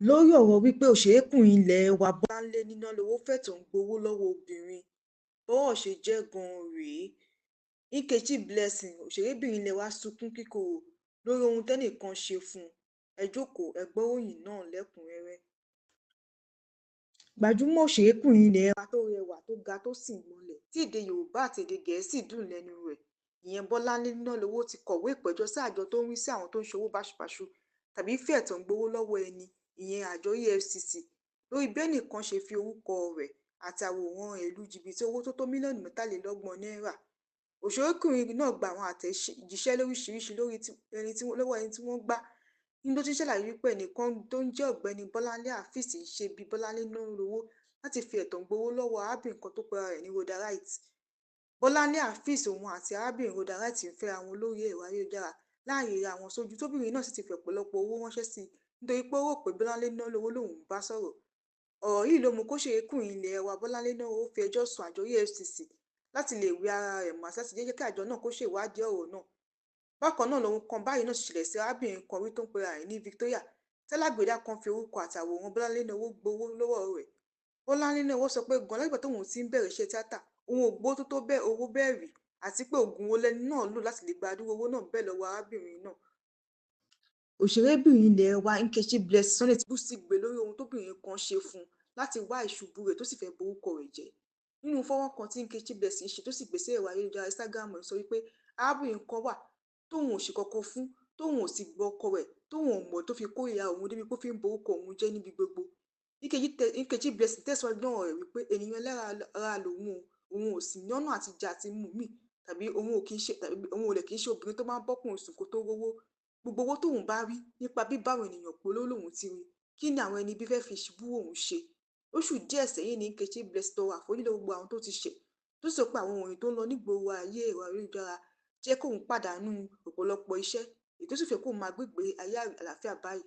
Lórí ọ̀rọ̀ wí pé òṣèrékùnrin ilé wa Bọ́láńlé Nínálowó fẹ̀tàn gbowó lọ́wọ́ obìnrin, bọ́rọ̀ ṣe jẹ́ gan-an rèé. Nkechi Blessing, òṣèrébìnrin ilé wa, sunkún kíkorò lórí ohun tẹ́nìkan ṣe fún un. Ẹ jókòó, ẹ gbọ́ròyìn náà lẹ́kùn-ún-rẹ́rẹ́. Gbajúmọ̀ òṣèrékùnrin ilé wa tó rẹwà, tó ga tó sì mọ́lẹ̀, tí èdè Yorùbá àti èdè Gẹ̀ẹ́sì dùn lẹ́nu rẹ̀, ìyẹn Bọ́láńlé Nínálowó ti kọ̀wé ìpẹ̀jọ́ sí àjọ tó ń rí sí àwọn tó ń ṣòwò báṣubàṣu tàbí fi ẹ̀tàn gbowó lọ́wọ́ ẹni, ìyẹn àjọ EFCC, lórí bí ẹnìkan ṣe fi orúkọ rẹ̀ àti àwòrán ẹ̀ lu jìbìtì owó tó tó mílíọ̀nù 33 náírà. Òṣèrékùnrin náà gba àwọn àtẹ̀jíṣẹ́ lóríṣiríṣi lọ́wọ́ ẹni tí wọ́n gbá, níbi tó ti ń ṣàlàyé wípé ẹnìkan tó ń jẹ́ Ọ̀gbẹ́ni Bọ́láńlé Afeez ń ṣe bíi Bọ́láńlé Nínálowó láti fi ẹ̀tàn gbowó lọ́wọ́ arábìnrin kan tó pera rẹ̀ ní Rhoda Wright. Bọ́láńlé Afeez, òun àti arábìnrin Rhoda Wright ń fẹ́ra wọn lórí ẹ̀rọ ayélujára láì ríra wọn sójú, tóbìnrin náà sì ti fi ọ̀pọ̀lọpọ̀ owó ránṣẹ́ sí i nítorí pé ó rò pé Bọ́láńlé Nínálowó lòun ń bá sọ̀rọ̀. Ọ̀rọ̀ yìí ló mú kóṣèrékùnrin ilé wa Bọ́láńlé Nínálowó fi ẹjọ́ sun àjọ EFCC láti lè wẹ ara rẹ̀ mọ́ àti láti jẹ́ kí àjọ náà kó ṣèwádìí ọ̀rọ̀ náà. Bákan náà lohun kan báyìí náà ti ṣẹlẹ̀ sí arábìnrin kan rí tó ń pera rẹ̀ ní Victoria, tálágbèédá kan fi orúkọ àti àwòrán Bọ́láńlé Nínálowó gbowó lọ́wọ́ rẹ̀. Bọ́láńlé Nínálowó sọ pé gan-an látìgbà tóun ti ń bẹ̀rẹ̀ iṣẹ́ tíátà, òun ò gbowó tó tó bẹ́ẹ̀ owó bẹ́ẹ̀ rí, àti pé oògùn wo lẹni náà lò láti lè gba adúrú owó náà bẹ́ẹ̀ lọ́wọ́ arábìnrin náà. Òṣèrébìnrin ilé wa Nkechi Blessing Sunday ti bú sígbe lórí ohun tóbìnrin kan ṣe fún un láti wá ìṣubú rẹ̀ tó sì fẹ́ borúkọ rẹ̀ jẹ́. Nínú fọ́nrán kan tí Nkechi Blessing ṣe tó sì gbé sí ẹ̀rọ ayélujára Instagram rẹ̀ sọ wípé arábìnrin kan wà tóun ò ṣe kankan fún, tóun ò sì gbọ́ ọkọ rẹ̀, tóun ò mọ̀ tó fi kórìíra òun débi pé ó fi ń borúkọ òun jẹ́ níbi gbogbo. Nkechi Blessing tẹ̀síwájú nínú ọ̀rọ̀ rẹ̀ wípé ènìyàn ẹlẹ́ran ara lòun o, òun ò sì ní ọ̀nà àtijẹ àtimu míì, tàbí òun ò kí ń ṣe, tàbí òun ò dẹ̀ kí ń ṣe obìnrin tó máa ń bọ́kùnrin sùn kó tó rówó. Gbogbo owó tóun bá rí nípa bíbá àwọn ènìyàn polówó lòun ti rí. Kí ni àwọn ẹni ibi fẹ́ fi ìṣubú òun ṣe? Lóṣù díẹ̀ sẹ́yìn ní Nkechi Blessing tọrọ àforíjì lọ́wọ́ gbogbo àwọn tó ti ṣẹ̀, tó sì sọ pé àwọn ìròyìn tó ń lọ nígboro ayé ẹ̀rọ ayélujára jẹ́ kóun pàdánù ọ̀pọ̀lọpọ̀ iṣẹ́, èyí tó sì fẹ́ kóun máa gbégbé ayé àlàáfíà báyìí.